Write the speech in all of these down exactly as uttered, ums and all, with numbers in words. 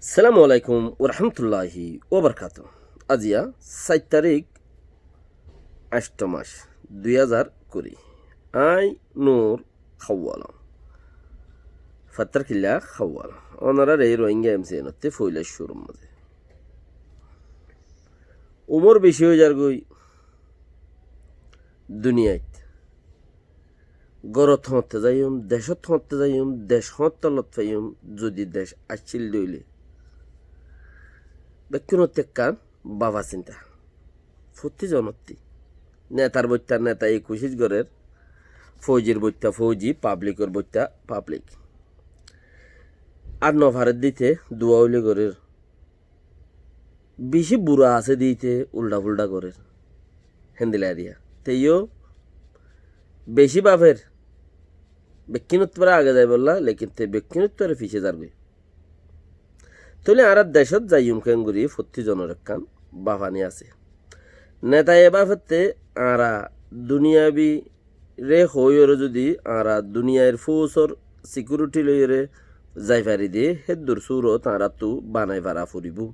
Assalamu alaikum warahmatulláhi wabarakátuhu. Aziya sair tarík, añcto mac, dui házar kuri. Añí Nur Hawal. Fattar killa Hawal. Onorare Rohingya M C N ottú foila cúrur mazé. Umor beci ói zargói duniyait. Górot hoñtte zaiyum, decót hoñtte zaiyum, dec hoñtte lot faiyum, zodi dec accíl de óile. Bekkúnottú ekkán báfa sinta. Fottí zonottú. Netar boitta netaye kucíc gorér, foujir boitta fouji, pablikor boitta pablik. Ar nofarer de íte dua óile gorér. Beci bura asé de íte uldha-fuldha gorér. Héndilla eriya. Te yó beci báfer. Bekkúnottú fare age zaibolla, lekin te bekkúnottú fare fice zargói. Tóile añára decót zaiyum keéngorí fottí zonor ekkán báfani asé. Netaye báfette añára duniyabi re hoóiyoré zodi añára duniyair fóusor sikiuriti loiyóre zai fari de, héddur súrot añáráttu banai fara foribóu.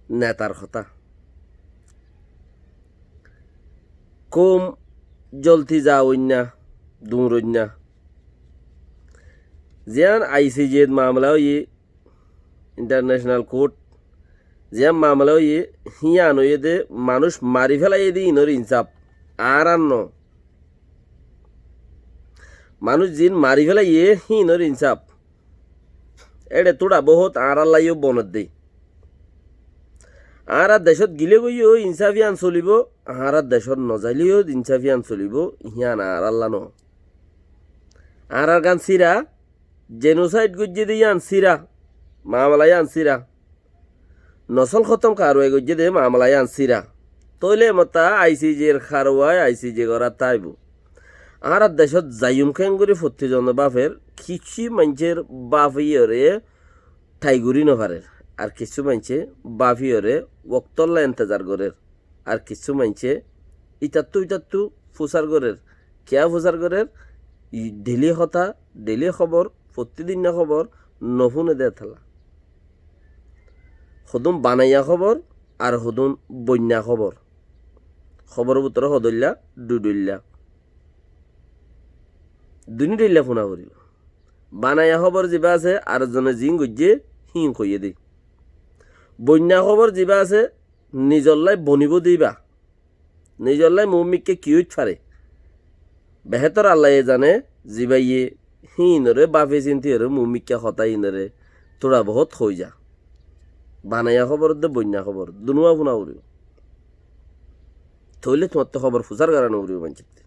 Netar hotá. Koum zolti za óinna, duñr óinna. Ziyán I C J t mamela óiye, International Court, ziyán mamela óiye, híyan óiye de manúic mari félaiye de híinor insáf, añárar no. Manúic ziín mari félaiye híinor insáf. Éçe túça boóut añárálla yó bonor de. Añára decót gile goi yó insáf yían solibóu, añára decót nozaile yó insáf yían solibóu, hían añárálla no. Añárargán síra, jenosaid goijjé de yían síra, mamela yían síra. Nosól hótom karuwai goijjé de mamela yían síra. Tóile motta I C J r karuwai I C J gorát táibou. Añárar decót zaiyum keéngorí fottí zone báfer, kissú maincér báfiyóre tháigorí nofarér. Ar kissú maincé báfiyóre woktólla entezar gorér. Ar kissú maincé ítattú ítattú fusár gorér. Kiyá fusár gorér? Dheili hotá, dheili hóbor, fottí dinna hóbor nofúne de etalla. Hodún banaiya hóbor ar hodún boinna hóbor. Hóboror bútore hodóilla, dudóilla. Duní dhoilla fúna foribóu. Banaiya hóbor zibá asé, ar zone ziín goijjé, híin hoiyé de. Boinna hóbor zibá asé, nizollái bonibóu de íba. Nizollái muúmikká ki óit fare. Behétor Allaye zane, zibáye híinoré báfi sintíyoré muúmikká hotá híinoré túça boóut hoói za. Banaiya hóbor de boinna hóbor, dunúwa fúna foribóu. Tóile tuáñttú hóbor fusár gorá noforibóu maincótte.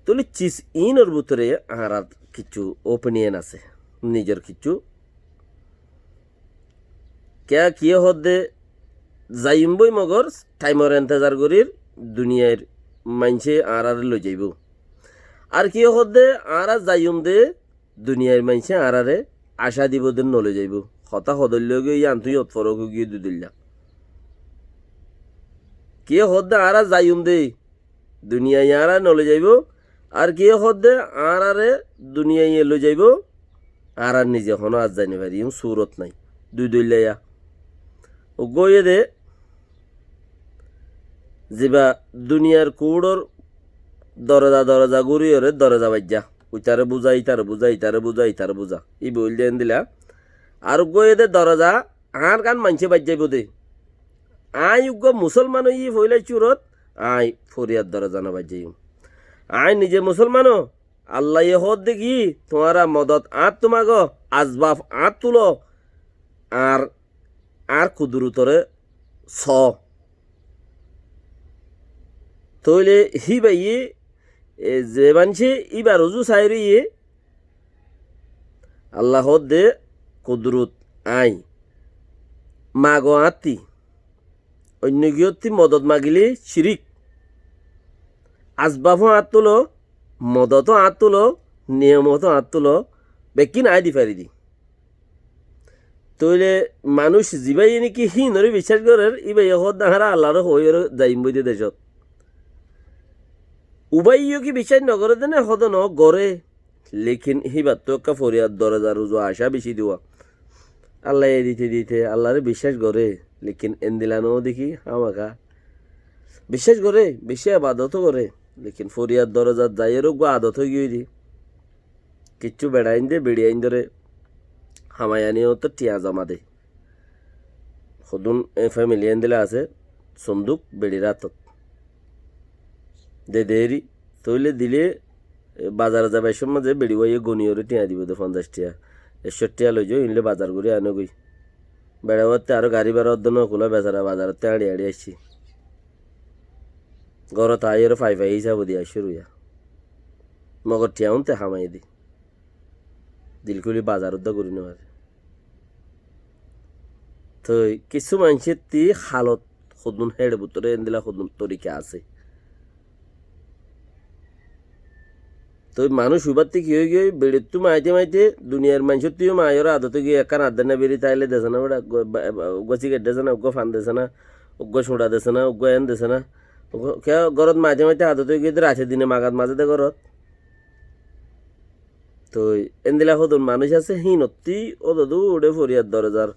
Tóile cis iínor bútore añárar kissú opinion asé, nizor kissú. Kiyá kiyé hoódde zaiyum bói mogor thaimor entezar gorír, duniyair maincé añáráre loizaibóu. Ar kiyé hoódde añára zaiyum de duniyair maincé añáráre acá dibóu de noloizaibóu. Hotá hodóilla giyé yíantu yót forók óigiyé dudóilla. Kiyé hoódde añára zaiyum de duniyaye añáráre noloizaibóu, ar kiyé hoódde añáráre duniyaye loizaibóu, añára nize honó azzai nofaríyum, súrot nái. Dudóilla yá. Uggúa óiye de zibá duniyair kuúçor doroza doroza gúriyoré doroza baijjá. Uitaré buzá, ítare buzá, ítare buzá, ítare buzá. Íba óilde endilla. Ar uggúa óiye de doroza añárgán maincé baijjáibou de. Aññí uggúa musólman óiyi foóila cúrot, aññí foriyar doroza nobaijjáiyum. Aññí nize musólman ó, Allaye hoódde ki, tuáñra modot añáttu mago, asbaf añáttu lo, ar añár kudurutoré soó. Tóile híbaye, e, ze maincé íbar uzu saáir óiye, Alla hoódde kudurut aññí. Mago añáttu. Oinno kiyóttu modot magilé cirík. Asbafó añáttu lo, modotó añáttu lo, niyomotó añáttu lo, bekkín aññí di fari di. Tóile manúic zibáye néki híinoré biccác gorér, íbaye hoódde añára Allaré hoóiyoré zaiyum bói de decót. Ubáiye yó ki biccác nogoré dé né? Hoódde noó, goré. Lékin híbattú ekká foriyar dorozar uzu acá bicí diwa. Allaye dite dite Allaré biccác goré, lekin endila no deki hámaka. Biccác goré, beci ebadot ó goré, lekin foriyar dorozat zaiyóre uggúa adot ói giyói de. Kiccú beçain de, beçiain dóre hamai aní óttu thiañ zoma de. Hodún e femili endila asé, sonduk beçir átot. De deri, tóile dile, e, bazar zaibar cómot ze beçi uáiye goniyóre thiañ dibo de fonzaic thiañ. Ekcó thiañ loizo, iín loi bazar gorí anógoi. Beça uátte aró gari bára ódde no kula, besara bazarottú añçi añçi aiccí. Górot aiyóre fai fai hísab di aiccé ruiya. Mogor thiañ únte hamai di. Dil kúli bazar udda gorí no fare. Toi kissú maincótti halot hodún héçe bútore endila hodún torika asé. Toi manúic uibátte ki ói giyói, beçittú maite maite duniyair maincóttu yó maiyóre adot ói giyói, ekkán addenna biri taile dese na, beça, uggúa, ba-, ba-, uggúa sigaret dese na, uggúa fan dese na, uggúa cuñça dese na, uggúa en dese na. Uggúa, kiyá górot maite maite adot ói giyói de, raite dine magat mazé de górot. Toi endila hodún manúic asé, híinottí ódodúr uçé foriyar dorozar.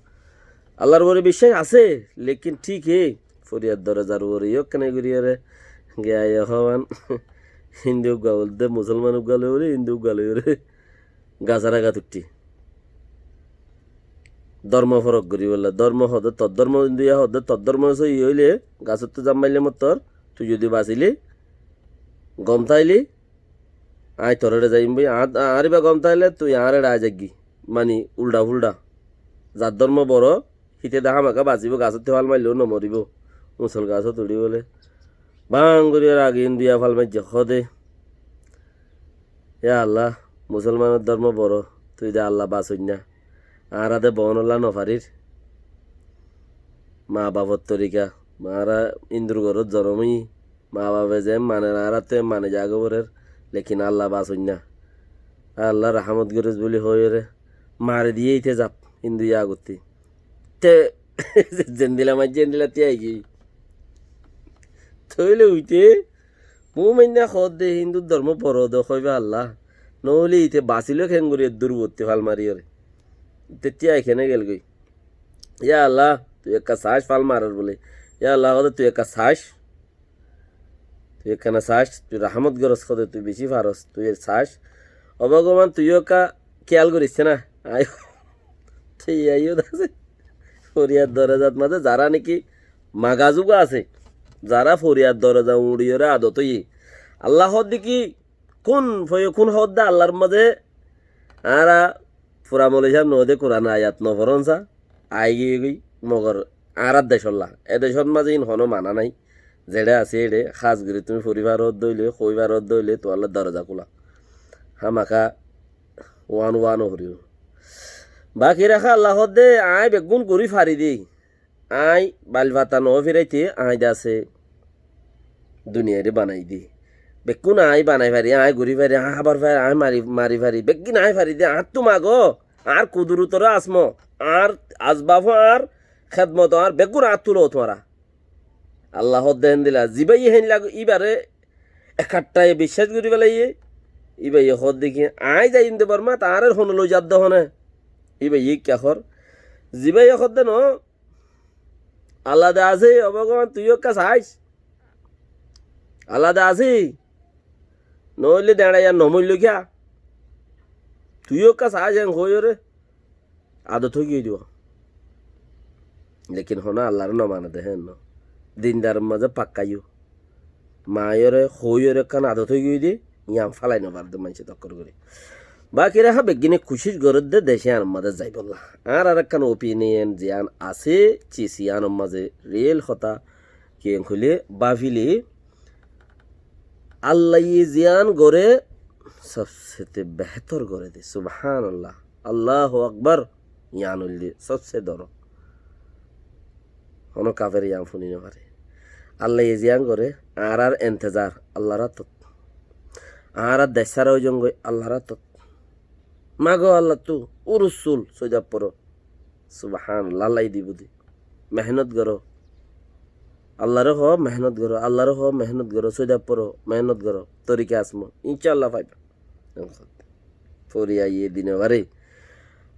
Allar uore biccác asé, lekin thík hé, foriyar dorozar uore yó ekkene goríyore, giyai ehón Hindu uggúa bóli de, Musolman uggúa loi bóli, Hindu uggúa loi bóli, gasar agat uiththí. Dormo forok goríbolla, dormo hoóde tor dormo, Hinduye hoóde tor dormo sóiyi óile, gasottú zammaile mottor, tui zodi basile, gom táile, aññí tor eçe zaiyum boi, añár, añár íba gom táile tui añár eçe aái zaiggi. Mani ulda fulda. Zar dormo boro, híte de hámaka basibó, gasottú fal maille yó no moribó. Musol gasot uçí bóle. Bang gorí ar age Hinduye fal maijje, hoóde, "Ya Allah, Musolmanor dormo boro, tui de Allah basoinna. Añára de boónolla no farir. Maa bafor torika, añára Hindur górot zonom óiyi." Maa bafe ze maner añárattú mani zagói forer, lekin Allah basoinna. Allah rahámot gorés bóli hoiyóre mari diyé íte zaf, Hinduye agottí. Te zendila maijjé endila tíai giyói. Tóile uite muúmin de hoódde Hindur dormo foró de hoibá Allah. Noóile íte basiló keéngorí eddúr uottí fal mariyóre. Íte tíai kené gelgói. Ya Allah, tui ekka saáic fal marar bóle. Ya Allah, hoóde tui ekka saáic. Tui ekkana saáic, tui rahámot gorós hoóde, tui bicí faros, tui saáic. Ó Bógoban, tui yó ekka kéyal gorísse ná. Aññí, tui aiyó de asé. Foriyar dorozat mazé zará niki magazugua asé, zará foriyar doroza uñçiyóre adot óiye. Allah hoódde ki, kun foyo kun hoódde Allar mazé, añára fura moulovi sáb noóde Kuran ayat noforon sá, aigiyói goi, mogor añárar decólla. E decót mazé ín honó mana nái. Zeçé asé eçé, hás gorí tuñí fori faródde óile, hoi faródde óile, tuáñlla doroza kúla. Hámaka uán uán noforibó. Baki raká Allah hoódde, aññí beggún gorí fari dé. Aññí bail fata noó firaité, aññí de asé duniyairé banai dé. Bekkún aññí banai fari, aññí gorí fari, aññí hábar fari, aññí mari, mari fari, beggín aññí fari dé, añáttu magó, añár kudurutoré asmo, añár asbafó, añár hédmoto, añár beggún añáttu lóo tuáñra. Allah hoódde héndila, zibáye héndila íbaré ekaththaye biccác gorí felaiyé, íbaye hoódde ki, aññí zaiyum de Bormát, añáre hone loi zadde hone. Íbaye kiyá hoór, zibáye hoódde noó, Allah de asé, ó Bógoban, tui yó ekka saáic. Allah de asé. Noóile deñçaiyar nomoilló kiyá? Tui yó ekka saáic, en hoóiyoré adot óigiyoi dibo. Lekin honó Allaré nomane de héen noó. Dindaror mazé pakka yó. Maáiyoré, hoóiyoré ekkán adot óigiyoi de, yián fálai nofaredde maincé tokkor gorí. Baki raká beggíne kucíc gorédde dec yíanor mazé zaibólla. Añárar ekkán opinion ziyán asé, cis yíanor mazé riyel hotá, kiyén hoilé, báfile, Allaye ziyán goré, sobsete behétor goré de. Subhánallah. Allahu Akbar. Yián óilde sobse doro. Honó kafer yián funi nofaré. Allaye ziyán goré, añárar entezar Allar átot. Añára dec sára óizongói Allar átot. Magó Allattú, urussul, sóidaf foró. Subhánallah, Allaye dibou de. Mehénot goró. Allaré hoó, mehénot goró. Allaré hoó, mehénot goró. Sóidaf foró, mehénot goró. Torika asmo. Incállah faiba. Fori aiyé dine baré.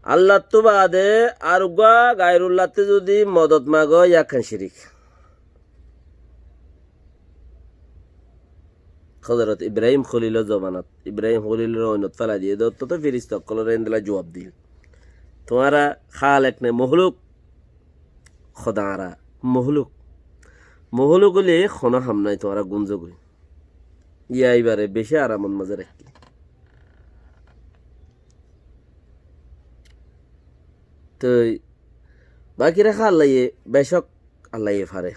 Allattú baade ar uggwá gairullattú zodi modot mago, yá ekkán cirik. Hozorot Ibrahim Holilor zobanat, Ibrahim Holilore oinot félai diyé de, ottót firista ókkolore endilla juab dil. Tuáñra Hálek ne mohluk, Hoda añára mohluk. Mohluk óile honó ham nái, tuáñra gúmzo goi. Yá ibáre beci aramor mazé raikkí. Toi baki raká Allaye, becók Allaye fare.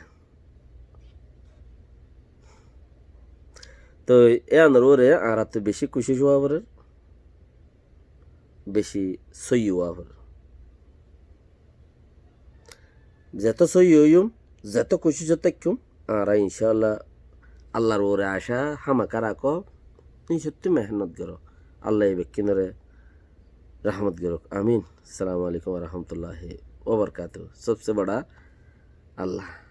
Toi yíanor uore añárattú beci kucíc ówa forer, beci sóiyi ówa forer. Zeto sóiyi óiyum, zeto kucícot táikkiyum, añára incáalla Allar uore acá hámaká rakó, nicótti mehénnot goró. Allaye bekkúnore rahmot gorók. Amin. Assalamu alaikum wa rahmatullahi wa barakatuhu. Sobse bada Allah.